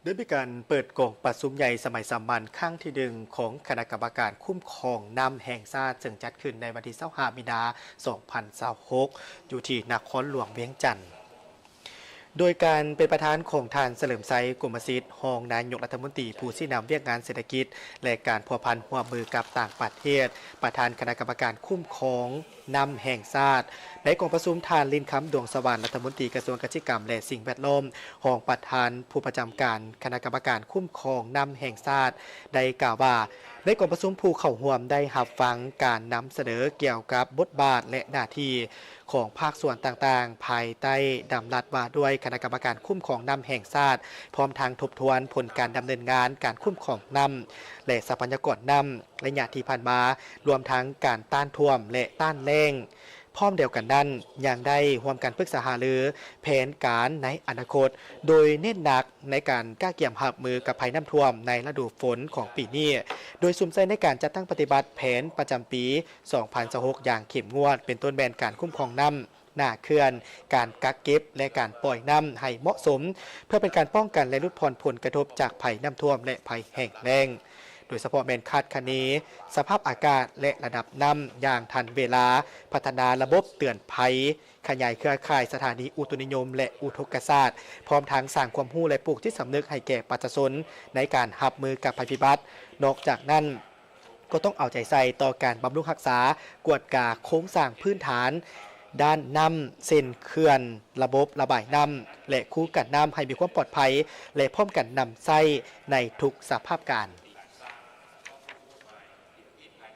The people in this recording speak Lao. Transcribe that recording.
ໄດ້ມີການເປີດກອງປະຊຸມໃຫຍ່ສະໄໝສາມັນຄັ້ງທີໜຶ່ງ ຂອງຄະນະກຳມະການຄຸ້ມຄອງນ້ຳແຫ່ງຊາດ ເຊິ່ງຈັດຂຶ້ນໃນວັນທີຊາວຫ້າ ມີນາ ສອງພັນຊາວຫົກ ຢູ່ທີ່ນະຄອນຫຼວງວຽງຈັນ ໂດຍການເປັນປະທານຂອງທ່ານ ສະເຫຼີມໄຊ ກົມມະສິດ ຮອງນາຍົກລັດຖະມົນຕີ ຜູ້ຊີ້ນຳວຽກງານເສດຖະກິດ ແລະ ການພົວພັນຮ່ວມມືກັບຕ່າງປະເທດ, ປະທານຄະນະກຳມະການຄຸ້ມຄອງ ນ້ຳແຫ່ງຊາດ. ໃນກອງປະຊຸມ, ທ່ານ ລິນຄຳ ດວງສະຫວັນ ລັດຖະມົນຕີກະຊວງກະສິກຳ ແລະ ສິ່ງແວດລ້ອມ, ຮອງປະທານຜູ້ປະຈຳການຄະນະກຳມະການຄຸ້ມຄອງນ້ຳແຫ່ງຊາດ ໄດ້ກ່າວວ່າ, ໃນກອງປະຊຸມ, ຜູ້ເຂົ້າຮ່ວມໄດ້ຮັບຟັງການນຳສະເໜີກ່ຽວກັບບົດບາດ ແລະ ໜ້າທີ່ຂອງພາກສ່ວນຕ່າງໆ ພາຍໃຕ້ດຳລັດວ່າດ້ວຍຄະນະກຳມະການຄຸ້ມຄອງນ້ຳແຫ່ງຊາດ, ພ້ອມທັງທົບທວນຜົນການດຳເນີນງານການຄຸ້ມຄອງນ້ຳ ແລະ ຊັບພະຍາກອນນ້ຳ ໄລຍະທີ່ຜ່ານມາ, ລວມທັງການຕ້ານຖ້ວມ ແລະ ຕ້ານແລ້ງ. ພ້ອມດຽວກັນນັ້ນ, ຍັງໄດ້ຮ່ວມກັນປຶກສາຫາລືແຜນການໃນອະນາຄົດ, ໂດຍເນັ້ນໜັກໃນການກະກຽມຮັບມືກັບໄພນ້ຳຖ້ວມໃນລະດູຝົນຂອງປີນີ້, ໂດຍສຸມໃສ່ໃນການຈັດຕັ້ງປະຕິບັດແຜນປະຈຳປີ ສອງພັນຊາວຫົກ ຢ່າງເຂັ້ມງວດ, ເປັນຕົ້ນແມ່ນການຄຸ້ມຄອງນ້ຳ ໜ້າເຂື່ອນ, ການກັກເກັບ ແລະ ການປ່ອຍນ້ຳໃຫ້ເໝາະສົມ, ເພື່ອເປັນການປ້ອງກັນ ແລະ ຫຼຸດຜ່ອນຜົນກະທົບຈາກໄພນ້ຳຖ້ວມ ແລະ ໄພແຫ້ງແລ້ງ, ໂດຍສະເພາະແມ່ນຄາດຄະເນສະພາບອາກາດ ແລະ ລະດັບນ້ຳຢ່າງທັນເວລາ, ພັດທະນາລະບົບເຕືອນໄພ, ຂະຫຍາຍເຄືອຂ່າຍສະຖານີອຸຕຸນິຍົມ ແລະ ອຸທົກກະສາດ, ພ້ອມທັງສ້າງຄວາມຮູ້ ແລະ ປູກຈິດສຳນຶກໃຫ້ແກ່ປະຊາຊົນໃນການຮັບມືກັບໄພພິບັດ. ນອກຈາກນັ້ນ, ກໍຕ້ອງເອົາໃຈໃສ່ຕໍ່ການບຳລຸງຮັກສາ, ກວດກາໂຄງສ້າງພື້ນຖານດ້ານນ້ຳ ເຊັ່ນ ເຂື່ອນ, ລະບົບລະບາຍນ້ຳ ແລະ ຄູກັນນ້ຳ ໃຫ້ມີຄວາມປອດໄພ ແລະ ພ້ອມກັນນຳໃຊ້ໃນທຸກສະພາບການ.